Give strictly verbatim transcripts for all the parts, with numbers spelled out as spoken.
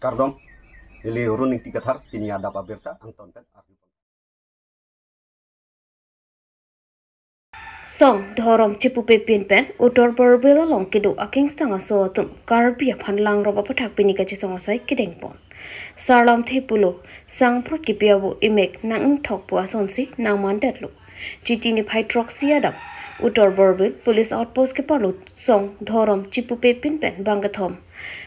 Kardom, neli Arun Ingti Kathar, pini adap abirta angton pen arju. Song dhorom chipupepin pen Uttar Borbil along kedo akengsang aso atum Karbi aphan langrop aputhak pini kachesong asai kedengpon. Sarlamthe pulo, sangprot kipi avo imek nang-ingthok pu asonsi nangmandetlo. Chiti niphai throksi adap Uttar Borbil Police Outpost keparlo song dhorom chipupepin pen bangkethom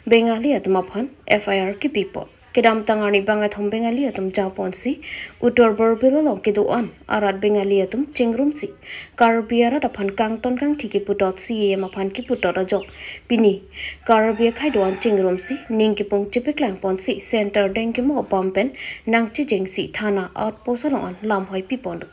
Bengali atum aphan F I R kipipon. Kedamtang arni bangkethom Bengali atum japonsi Uttar Borbil along kedo-an arat Bengali atum chingrumsi Karbi arat aphan kangton kangthi kiputot, C A M aphan kiputot ajok pini Karbi akhei do-an chingrumsi ning kipung chipiklangponsi center dengkimo abang pen nangchijengsi thana outpost along an lamhoi piponlo.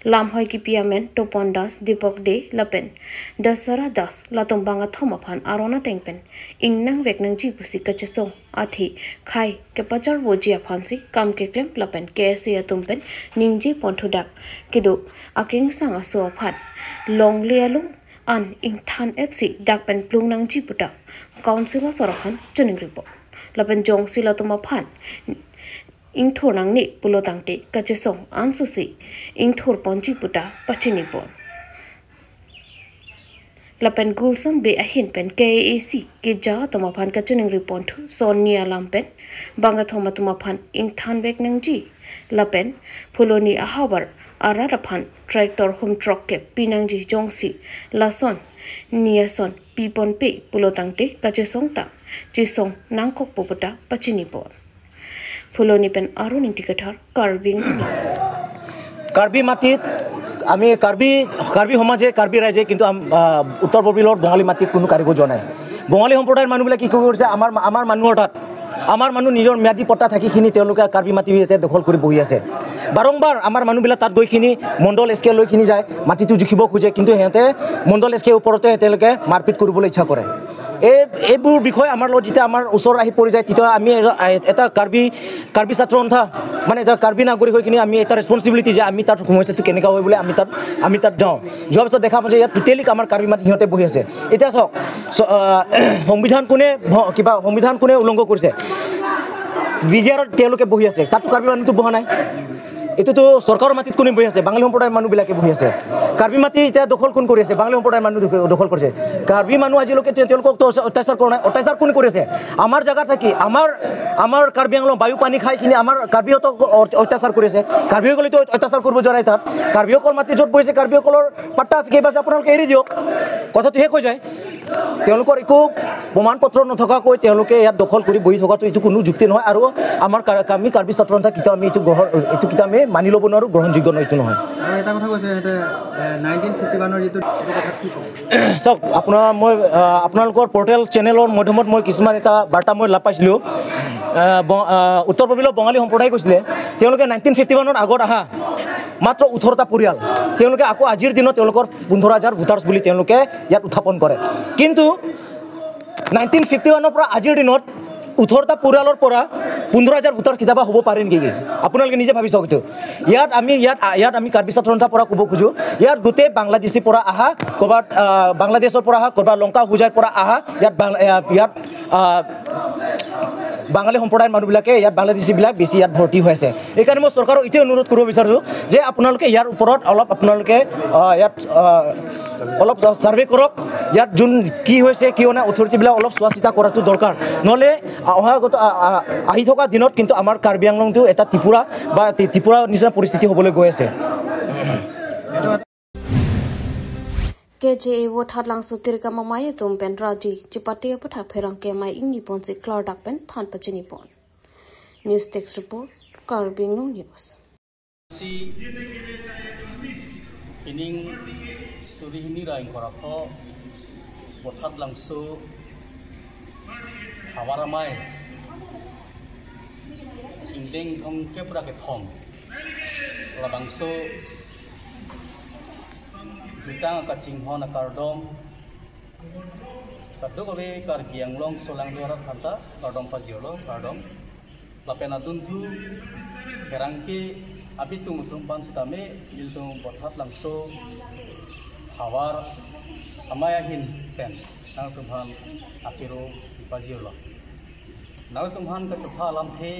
Lamhoi kipi amen Topon Das, Deepak Dey lapen Dasara Das, latum bangkethom aphan aron ateng pen ingnangvek nangji pusi kachesong athe khei kepacharvoji aphansi kam keklem lapen K S A atum pen ningjeponthudak kedo akengsang aso aphan longle along an ingthan-etsi dak pen plung nangji puta Council asor aphan chiningripon. Lapen jongsi latum aphan ingthur nangne pulo tangte kachesong ansosi ingthurponji puta pachinipon. Lapen Gulshan Bey ahin pen K A A C keja atum aphan kachiningriponthu sonni alam pen bangkethom atum aphan ingthanvek nangji lapen Phuloni ahavar arat aphan tractor hum truck kep pinangji jongsi lason ni ason piponpe pulo tangte kachesong ta chesong nangkokpo puta pachinipon. Phuloni pen Arun Ingti Kathar, Karbi Anglong News. Karbi মাটিত আমি কাৰ্বি, কাৰ্বি সমাজে, কাৰ্বি ৰাইজে কিন্তু আম-, আহ, উত্তৰ বৰবিলৰ বঙালী মাটিত কোনো কাঢ়িব যোৱা নাই। বঙালী সম্প্ৰদায়ৰ মানুহবিলাক কি কৰিছে, আমাৰ, আমাৰ মানুহ অৰ্থাৎ আমাৰ মানুহ নিজৰ ম্যাদী পট্টা থাকিখিনি তেওঁলোকে কাৰ্বি মাটি ইয়াতে দখল কৰি বহি আছে। বাৰম্বাৰ আমাৰ মানুহবিলাক তাত গৈখিনি মণ্ডল এছ কে লৈখিনি যায়, মাটিটো জুখিব খোজে, কিন্তু সিহঁতে মণ্ডল এছ কে ওপৰতে তেওঁলোকে মাৰপিট কৰিবলৈ ইচ্ছা কৰে। এই, এইবোৰ বিষয়ে আমাৰ লগত যেতিয়া আমাৰ ওচৰত আহি পৰি যায়, তেতিয়া আমি এ-, এটা কাৰ্বি, কাৰ্বি ছাত্ৰ সন্থা, মানে এটা কাৰ্বি নাগৰিক হৈ কিনে আমি এটা ৰেছপনচিবিলিটি যে আমি তাত সমস্যাটো কেনেকুৱা হয় বুলি আমি তাত, আমি তাত যাওঁ। যোৱাৰ পিছত দেখা পাওঁ যে ইয়াত টোটেলি আমাৰ কাৰ্বি মাটি সিহঁতে বহি আছে। এতিয়া চাওক, চ-, আহ, সংবিধান কোনে ভ-, কিবা সংবিধান কোনে উলংঘ কৰিছে? বি জি আৰত তেওঁলোকে বহি আছে, তাততো কাৰ্বি মানুহটো বহা নাই। এইটোতো চৰকাৰৰ মাটিত কোনে বহি আছে? বাঙালী সম্প্ৰদায়ৰ মানুহবিলাকে বহি আছে। কাৰ্বি মাটি এতিয়া দখল কোন কৰি আছে? বাঙালী সম্প্ৰদায়ৰ মানুহ দখ-, দখল কৰিছে। কাৰ্বি মানুহ আজিলৈকে তেওঁ-, তেওঁলোকক তো অত্যাচাৰ কৰা নাই। অত্যাচাৰ কোনে কৰি আছে? আমাৰ জেগাত থাকি, আমাৰ, আমাৰ কাৰ্বি আংলং বায়ু পানী খাই কিনি আমাৰ কাৰ্বিহঁতক অ-, অত্যাচাৰ কৰি আছে। কাৰ্বিসকলেতো অত্যাচাৰ কৰিব যোৱা নাই তাত। কাৰ্বিসকল মাটি য'ত বহিছে, কাৰ্বিসকলৰ পাট্টা আছে, কিবা আছে, আপোনালোকে এৰি দিয়ক, কথাটো শেষ হৈ যায়। তেওঁলোকৰ একো প্ৰমাণ পত্ৰ নথকাকৈ তেওঁলোকে ইয়াত দখল কৰি বহি থকাটো এইটো কোনো যুক্তি নহয়। আৰু আমাৰ কাৰ-, আমি কাৰ্বি ছাত্ৰ সন্থা কেতিয়াও আমি এইটো গ্ৰহণ, এইটো কেতিয়াও আমি মানি ল'ব নোৱাৰোঁ, গ্ৰহণযোগ্য নহয়, এইটো নহয়। আৰু এটা কথা কৈছে, সিহঁতে, এ, নাইনটিন ফিফটি ওৱানৰ যিটো, এইটো কথাত কি ক'ব? চাওক, আপোনাৰ মই, আহ, আপোনালোকৰ পৰ্টেল চেনেলৰ মাধ্যমত মই কিছুমান এটা বাৰ্তা মই লাভ পাইছিলোঁ। আহ, ব-, আহ, উত্তৰ পূৰ্বীলৰ বঙালী সম্প্ৰদায়ে কৈছিলে, তেওঁলোকে নাইনটিন ফিফটি ওৱানৰ আগত অহা মাত্ৰ ওঠৰটা পৰিয়াল, তেওঁলোকে আকৌ আজিৰ দিনত তেওঁলোকৰ পোন্ধৰ হাজাৰ ভোটাৰ্ছ বুলি তেওঁলোকে ইয়াত উত্থাপন কৰে। কিন্তু নাইনটিন ফিফটি ওৱানৰ পৰা আজিৰ দিনত ওঠৰটা পৰিয়ালৰ পৰা পোন্ধৰ হাজাৰ ভোটাৰ কেতিয়াবা হ'ব পাৰে নেকি? আপোনালোকে নিজে ভাবি চাওক এইটো। ইয়াত আমি, ইয়াত, ইয়াত আমি কাৰ্বি ছাত্ৰ সন্থাৰ পৰা ক'ব খোজো, ইয়াত গোটেই বাংলাদেশীৰ পৰা অহা, ক'ৰবাত, আহ, বাংলাদেশৰ পৰা অহা, ক'ৰবাত লংকা হোজাইৰ পৰা অহা, ইয়াত বাং-, আহ, ইয়াত, আহ, বাঙালী সম্প্ৰদায়ৰ মানুহবিলাকে ইয়াত, বাংলাদেশীবিলাক বেছি ইয়াত ভৰ্তি হৈ আছে। এইকাৰণে মই চৰকাৰক এইটোৱে অনুৰোধ কৰিব বিচাৰোঁ যে আপোনালোকে ইয়াৰ ওপৰত অলপ আপোনালোকে, আহ, ইয়াত, আহ, অলপ ছাৰ্ভে কৰক, ইয়াত যোন কি হৈছে, কি হোৱা নাই, অথৰিটিবিলাক অলপ চোৱা চিতা কৰাটো দৰকাৰ। নহ'লে অহাগত, আ-, আ-, আহি থকা দিনত কিন্তু আমাৰ কাৰ্বি আংলংটো এটা ত্ৰিপুৰা বা ত্ৰি-, ত্ৰিপুৰাৰ নিচিনা পৰিস্থিতি হ'বলৈ গৈ আছে। K J A Vothatlangso Tirkam Amei atum pen raji chipate aputhak pherangke amei ingniponsi klardak pen than pachinipon. News Desk Report, Karbi Anglong News. Si pining suri hini ra ingkoi ra pho Vothatlangso havar amei ingdeng thomkep ra kethom labangso jutang akachinghon akardom kadokave Karbi Anglong solangdo arat aphanta kardom pajirlo, kardom. Lapen adunthu pherangke abitung atum aphan sitame nelitum Vothatlangso havar amei ahin pen nangtumphan akero pajirlo. Nangtum aphan kachepha alamthe,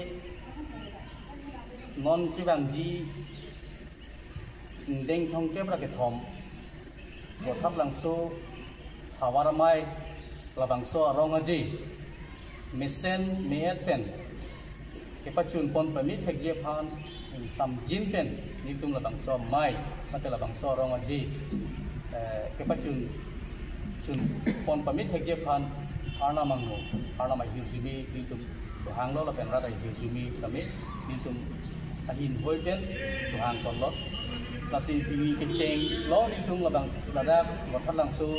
non kevangji ingdeng thomkep ra kethom, Vothatlangso Havar Amei labangso arong aje mesen me-et pen kepachun pon pame thekji aphan ingsamjin pen nelitum labangso amei mate labangso arong aje, eh, kepachun chun pon pame thekji aphan Arnam angno, Arnam ahirjume nelitum chohanglo lapen rat ahirjume tame nelitum ahin hoi pen chohang ponlo. Lasi pini kechenglo nelitum labang ladak Vothatlangso,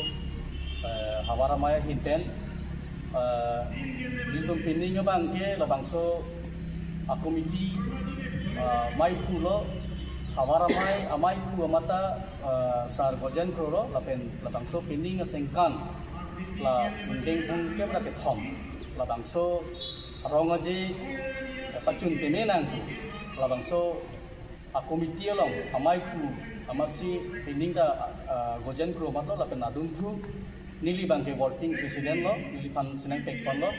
eh, Havar Amei ahin pen, eh, nelitum pining abangke labangso a-committee, eh, meiphulo, Havar Amei ameiphu amata, eh, Sar Gojen Kro lo, lapen labangso pining asengkan la ingdeng thomkep ra kethom labangso arong aje, eh, pachun peme nang labangso a-committee along ameiphu amatsi pining ta, ah, Gojen Kro amatlo lapen adunthu neli abangke working president lo, neliphan sinang pek ponlo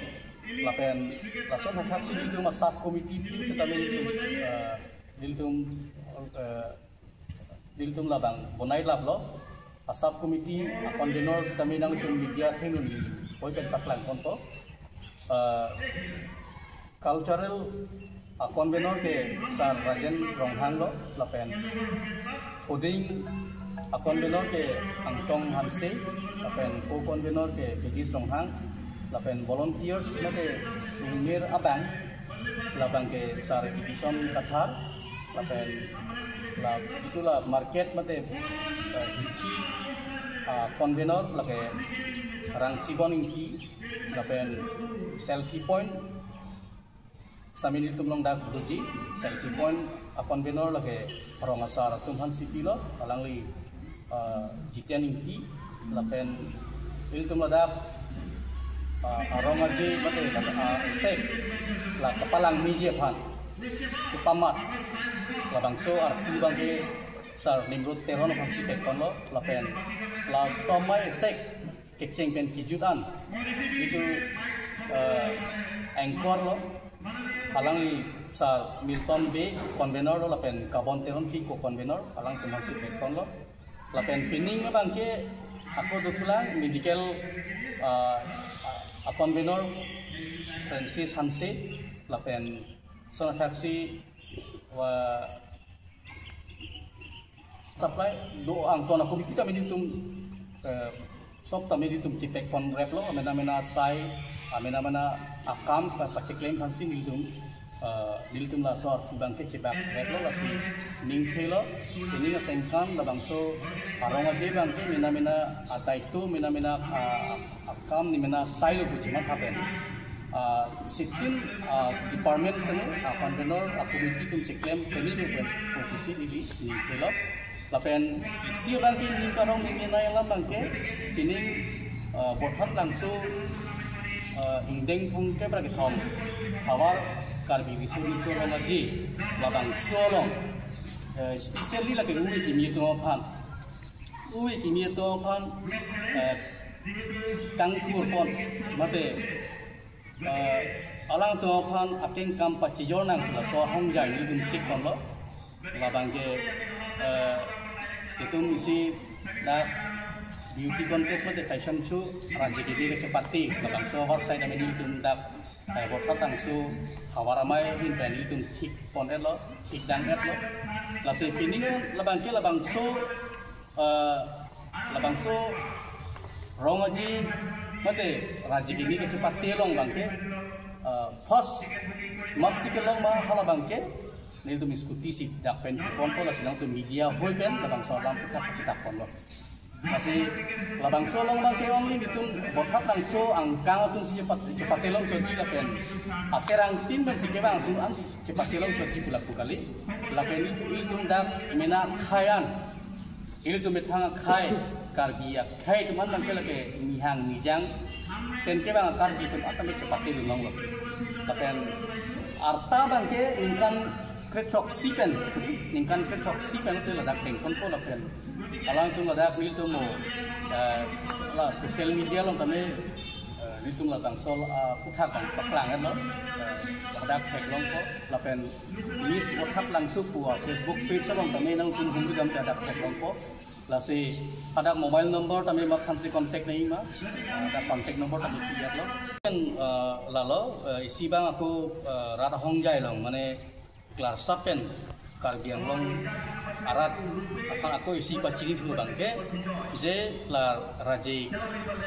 lapen lason hathak si nelitum a-sub committee tin seta nelitum, ah, nelitum, ah, nelitum labang bonai laplo. A-sub committee a-convenor sitame nangtum media athengno neli hoi pen paklang ponpo. Ah, cultural a-convenor ke Sar Rajen Ronghang lo, lapen fooding a-convenor ke Angtong Hanse, lapen co-convenor ke Fidis Ronghang, lapen volunteers mate sumir abang, labang ke Sar Edison Kathar, lapen la itu la market mate, eh, hithi, ah, convenor lake Rangchibon Ingti, lapen selfie point sami nelitum along dak doji, selfie point a-convenor lake rong asar atum aphansi pilo, alangli, ah, Jiten Ingti, lapen ilitum ladak, ah, arong aje mate la, ah, sek la kapalang meji aphan kepamat labangso arpu abangke Sar Nimrod Teron aphansi pek ponlo, lapen la chomai sek kecheng pen kejut an itu, eh, anchor lo, alangli Sar Milton Bey convenor lo, lapen Kabon Teronpi co-convenor, alangtum aphansi pek ponlo. Lapen pining abangke ako dothulang medical, eh, a-convenor Francis Hanse, lapen lason hathak si wa supply do angton ako bikita nelitum, eh, sop tame nelitum chepek ponreplo, amena mena sai, amena mena akam pa-, pacheklem aphansi nelitum, eh, nelitum laso arpu abangke chepakreplo, lasi ningthelo, pining asengkan labangso arong aje abangke mena mena adai tu, mena mena, ah, akam ni mena sai lo pu chematha pen, ah, sitin, ah, department tame, ah, convenor, ah, committee atum cheklem pen nelitum pen fokusi neli ningthelo. Lapen isi abangke ning karong ning nai alam abangke pining, ah, Vothatlangso, ah, ingdeng thomkep ra kethom Havar Karbi Riso Nimso Arong Aje labangso along, eh, especially lake ove kimi atum aphan, ove kimi atum aphan, eh, kangthur pon mate, eh, alangtum aphan akeng kam pachijor nang pu laso ahongjai nelitum sik ponlo. Labangke, eh, itum isi dak beauty contest mate fashion show Raji K B kachepate, labangso oversight amen nelitum dak, eh, Vothatlangso Havar Amei ahin pen nelitum thik pon-etlo, thik dang-etlo. Lasi pining labangke labangso, eh, labangso arong aje mate Raji K B kachepate along abangke, eh, first March si kelong ma hala abangke nelitum scooty si dak pen ponpo, lasi nangtum media hoi pen labangso alam puthak chetak ponlo. Lasi labangso along abangke only nelitum Vothatlangso angkang atum si chepat-, chepate longchotji lapen aterang tin pen si kevang atum an si chepate longchotji pu lapu kali. Lapen ilitum dak mena akhei an, ilitum methang akhei, Karbi akhei atum an abangke lake nihang nijang pen kevang Karbi atum an tame chepate longlo. Lapen arta abangke ningkan kre-throksi pen, ningkan kre-throksi pen te ladak dengponpo lapen alangtum ladak nelitum mo, eh, la social media along tame, eh, Nelitum labangso, ah, aphuthak abang paklang-etlo, eh, hadak theklongpo, lapen Miss Vothatlangso pu a Facebook page along tame nangtum humri damte hadak theklongpo. Lasi hadak mobile number tame mat aphansi contact nangji ma, ah, hadak contact number tame pi-etlo. Pen, ah, lalo, eh, isi abang ako, eh, rat ahongjai along, mane klarsap pen Karbi Anglong arat aphan ako isi pachini thu abangke, je la raje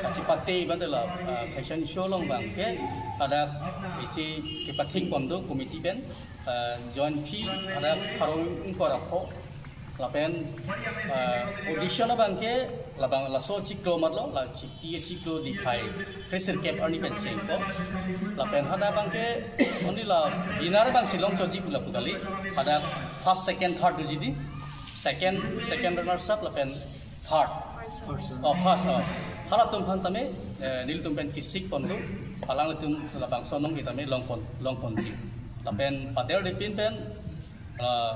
kachepate bante la, eh, fashion show along abangke hadak isi kepathik pon do committee pen, eh, join fee hadak pharo ingkoi ra pho, lapen, eh, audition abangke labang laso chiklo matlo, la chiklo, chiklo diphai kre sirkep arni pen chengpo. Lapen hadak abangke only la winner abangsi longchotji pu lapu kali. Hadak first, second, third doji di. Second, second runners up lapen third. First. Oh, first, oh. Halatum aphan tame, eh, nelitum pen kisik pon do. Alanglitum labangso anong-e tame longpon, longponji. Lapen paderdepin pen, eh,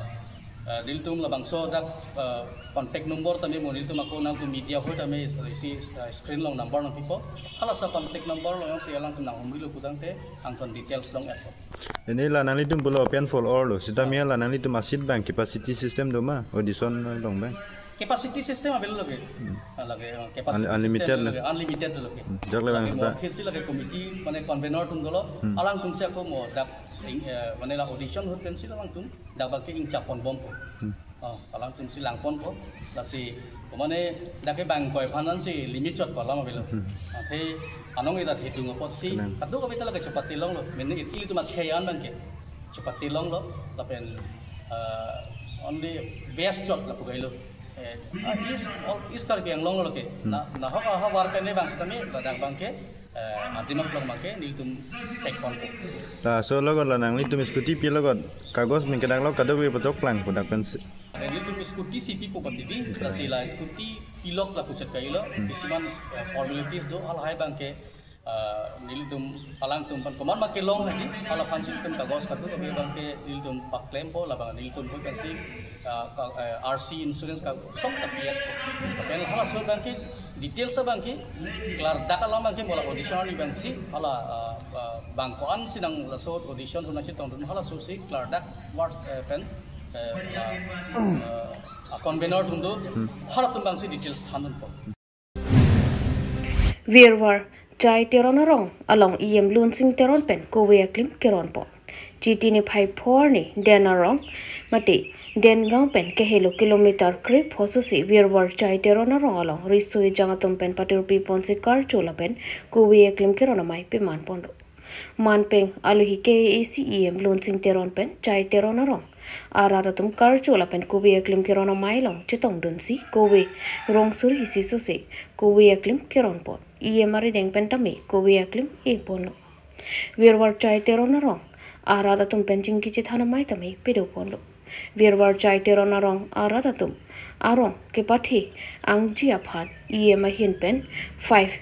eh, nelitum labangso dak, eh, contact number tame mo nelitum ako nangtum media ahoi tame isi, eh, screen along number nangpipo. Halaso contact number along jongsi alangtum nanghumrilo pudamte angthon details long-etpo. Ini la nanglitum pulo open for all lo. Sitame la nanglitum a-seat abang capacity system do ma, audition along abang? Capacity system available lake. Hmm. Ah, lake, uh, capacity Un-, unlimited system lo. Lake, unlimited lo lake. Hmm. Jak le bang lake seta. Mo office lake committee, mane convener atum dolo, hmm, alangtumsi ako mo dak, eh, mane la audition ahut pensi alangtum dak abangke ingchap ponbompo. Hmm. Oh, alangtumsi langponpo. Lasi, mane dak ke bang ingkoi aphan ansi limit chot ko alam avelo. Hmm. Athe anong-e ta thedung apotsi, kalang, kadokave ta lake chepate longlo. Mane ilitum akhei an abangke chepate longlo. Lapen, eh, only west chot lapu kailo. Eh, ah, East, all East Karbi Anglong lo ke. Hmm. Na, nahok ahavar pen le bang sitame ladak abangke, eh, adimang plong abangke nelitum thekponpo. Laso logot la nanglitum scooty pi logot kagos pen kedaklo, kadokave pachok plangpo dak pensi. Eh, nelitum scooty si pipo pati di, lasi la scooty pilok lapu chot kailo, hmm, kisiman, eh, formalities do, halahai abangke, eh, nelitum alangtum aphan komat ma kelong hadi, hala aphansi nelitum kagos kadokave abangke nelitum paklempo, labang nelitum ahoi pensi, eh, ka, eh, R C insurance ka song ta pi-et. Lapen halaso abangke details abangke klardak alam abangke mo la audition arni abangsi, hala, eh, eh, bang ko-ansi nang laso audition ahut nangchetongdun, halasosi klardak word, eh, pen, eh, la, eh, a-convener atum do, hmm, halatum abangsi details thandunpo. Virwar Chai Teron arong along E M Lunsing Teron pen kove aklim keronpo. Chiti niphai pho arni Den arong mate Dengaon pen kehelo kilometer krepho sosi Virwar Chai Teron arong along riso ejang atum pen patirpi ponsi karcho lapen kove aklim keron amei peman ponlo. Manpeng alohi K A A C E M Lunsing Teron pen Chai Teron arong arat atum karcho lapen kove aklim keron amei along chetongdunsi kove rong suri isi sosi kove aklim keronpon. E M arideng pen tame kove aklim eponlo. Virwar Chai Teron arong arat atum pen chingki chethan amei tame padoponlo. Virwar Chai Teron arong arat atum arong kepathe angji aphan E M ahin pen five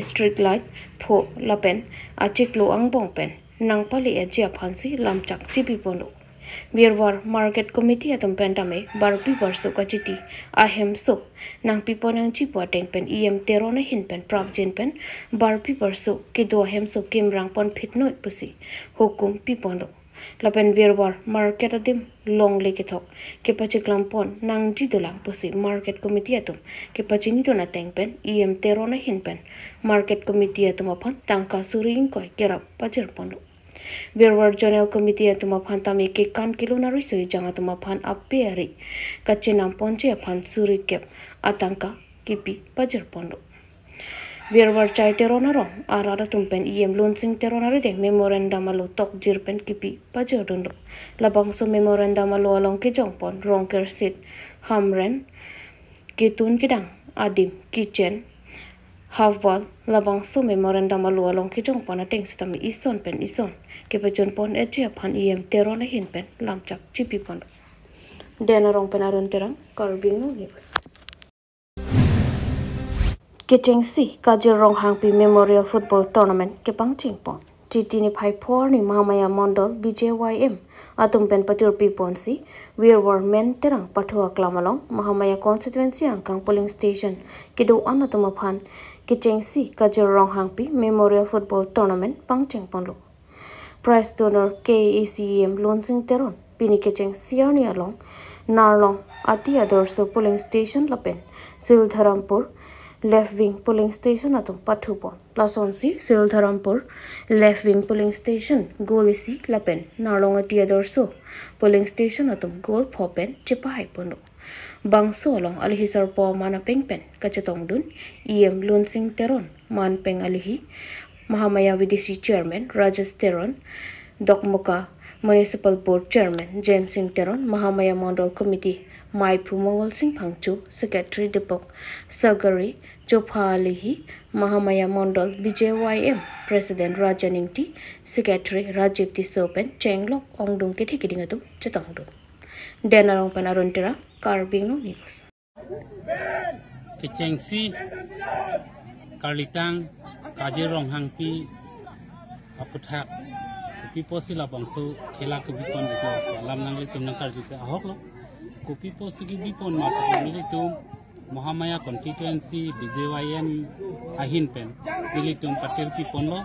street light pho lapen achiklo angbong pen nangpale-etji aphansi lamchak chipiponlo. Virwar Market Committee atum pen tame barpi barso kachiti ahemso nangpipo nangji pu ateng pen E M Teron ahin pen prapjin pen barpi barso kedo ahemso kimrang ponphit noi pusi hukum piponlo. Lapen Virwar Market adim longle kethok kepacheklam pon nangji dolang pusi Market Committee atum kepachinidun ateng pen E M Teron ahin pen Market Committee atum aphan tangka suri ingkoi kerap pajirponlo. Virwar Zonal Committee atum aphan tame kekan kelun ariso ejang atum aphan ape ari kachenam ponji aphan suri kep atangka kipi pajirponlo. Virwar Chai Teron arong arat atum pen E M Lunsing Teron arideng memorandum alo tokjir pen kipi pajirdunlo. Labangso memorandum alo along kejongpon rong kersit, hamren, ketun kedang adim, kitchen, half wall, labangso memorandum alo along kejongpon ateng sitame ison pen ison kepachunpon-etji aphan E M Teron ahin pen lamchak chipiponlo. Den arong pen Arun Terang, Karbi Anglong News. Kechengsi Kajir Ronghangpi Memorial Football Tournament kepangchengpon. Titi niphai pho arni Mahamaya Mondol B J Y M atum pen patirpi ponsi, Virvar Men Terang pathu aklam along Mahamaya constituency angkang polling station kedo-an atum aphan kechengsi Kajir Ronghangpi Memorial Football Tournament pangcheng ponlo. Prize donor K A A C E M Lunsing Teron pini kechengsi arni along Narlong Ati Adorsho polling station lapen Sildharampur Left Wing polling station atum pathu pon. Lasonsi Sildharampur Left Wing polling station goal isi lapen Narlong Ati Adorsho polling station atum goal pho pen chepahai ponlo. Bangso along alihi sarpo manapeng pen kachetongdun E M Lunsing Teron, manpeng alihi Mahamaya V D C Chairman Rajesh Teron, Dokmoka Municipal Board Chairman James Singh Teron, Mahamaya Mondol Committee Maiphu Mongol Singh Phangcho, Secretary Deepak Sagari, chopha alihi Mahamaya Mondol B J Y M President Rajan Ingti, Secretary Rajiv Tisso pen chenglok ongdung kethek keding atum chetongdun. Den Arong pen Arun Terang, Karbi Anglong News. Kechengsi karlitang Kajir Ronghangpi aputhak kopi apotsi labangso khela kebi pon deko alam nanglitum nangkarju ke ahok lo. Kopi apotsi kebi pon ma pu nelitum Mahamaya constituency B J Y M ahin pen nelitum patirpi ponlo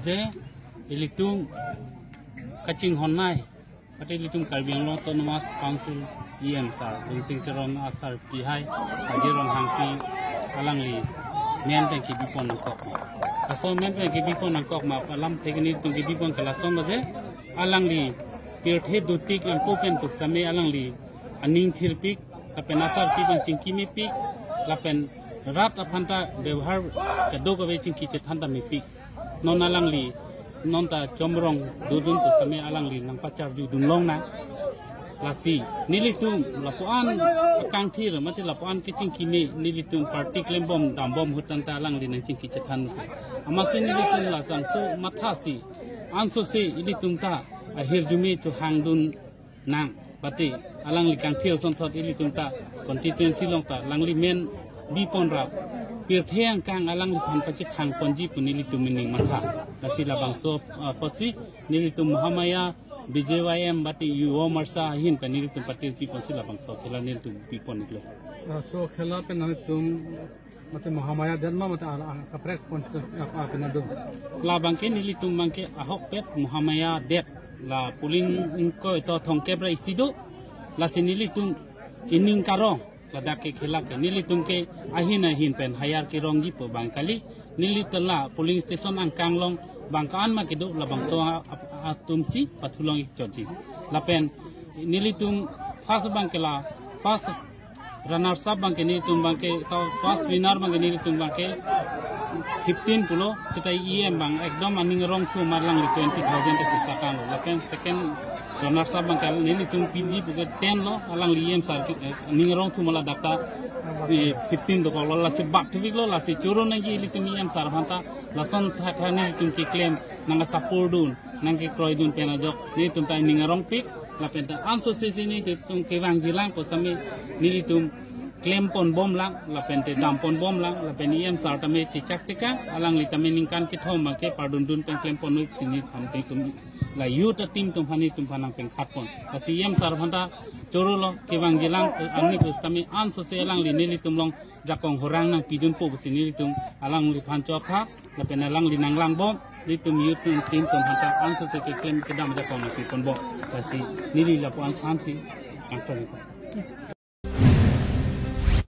je ilitum kachinghon nai, pati ilitum Karbi Anglong Autonomous Council E M sir Lunsing Teron asarpi hai Kajir Ronghangpi alangli men pen kebi pon nangkok ma. Laso men pen kebi pon nangkok ma alam thek nelitum kebi pon ke lason lo je alangli pirthe dotik angko pen pusitame alangli aning thirpik lapen asarpi abang chingki mepik lapen rat aphanta bebhar kadokave chingki chethan ta mepik. Non alangli non ta chomrong dodun pusitame alangli nangpacharju dunlong nang. Lasi nelitum lapuan akangthir mate lapuan kechingki me nelitum party klembom dambom ahut tangte alangli nangchingki chethan. Amatsi nelitum lasonso mathasi ansose ilitum ta ahirjume chohangdun nang, pati alangli kangthir asonthot ilitum ta constituency along ta alangli men bi pon ra pirthe angkang alangliphan pachethang ponji pu nelitum aning matha. Lasi labangso, ah, apotsi nelitum Mahamaya B J Y M pati Yuva Morcha ahin pen nelitum patirpi ponsi labangso khela nelitum bi pon iklo. Laso khela pen nelitum mate Mahamaya det ma mate ala ang kaprek pon apa apa na do. Labangke nelitum abangke ahokpet Mahamaya det, la polling ingkoi to thomkep ra isi do. Lasi nelitum ining karong ladak ke khela ke nelitum ke ahin ahin pen hayar kerongji pu abang kali. Nelitum la polling station angkang along bang ko-an ma kedo labangso a-, a-, atumsi pathulong ik chotji. Lapen nelitum first abangke la first runners up abangke nelitum abangke, to first winner abangke nelitum abangke fifteen pulo, seta E M abang ekdom aning arong thu ma alangli twenty thousand ta chakang lo. Lapen second runners up abangke nelitum piji puke ten lo, alangli E M sir ke, eh, aning arong thu ma ladak ta, eh, fifteen dokok lo, lasi bak thuvik lo, lasi choro nangji ilitum E M sir aphanta, lason tha tha nelitum keklem nangkasupport dun, nangkekroi dun pen ajok nelitum ta aning arongpik, lapen ta ansose si nelitum kevangjilang pusitame nelitum klem pon bomlang, lapen te dam pon bomlang, lapen E M sir tame chechak tekang, alangli tame ningkan kethom abangke pardundun pen klem pon noi si nelitum la youth atum atum aphan nelitum aphan nangpengkhat pon. Lasi E M sir aphanta choro lo, kevangjilang, ani pusitame ansose alangli nelitum along jakong horang nangpidunpo pusi nelitum alangliphan chokha, lapen alangli nanglangbom, nelitum youth atum atum aphanta ansose keklem kedam jakong nangpi ponbom. Lasi neli lapuan aphansi kangton.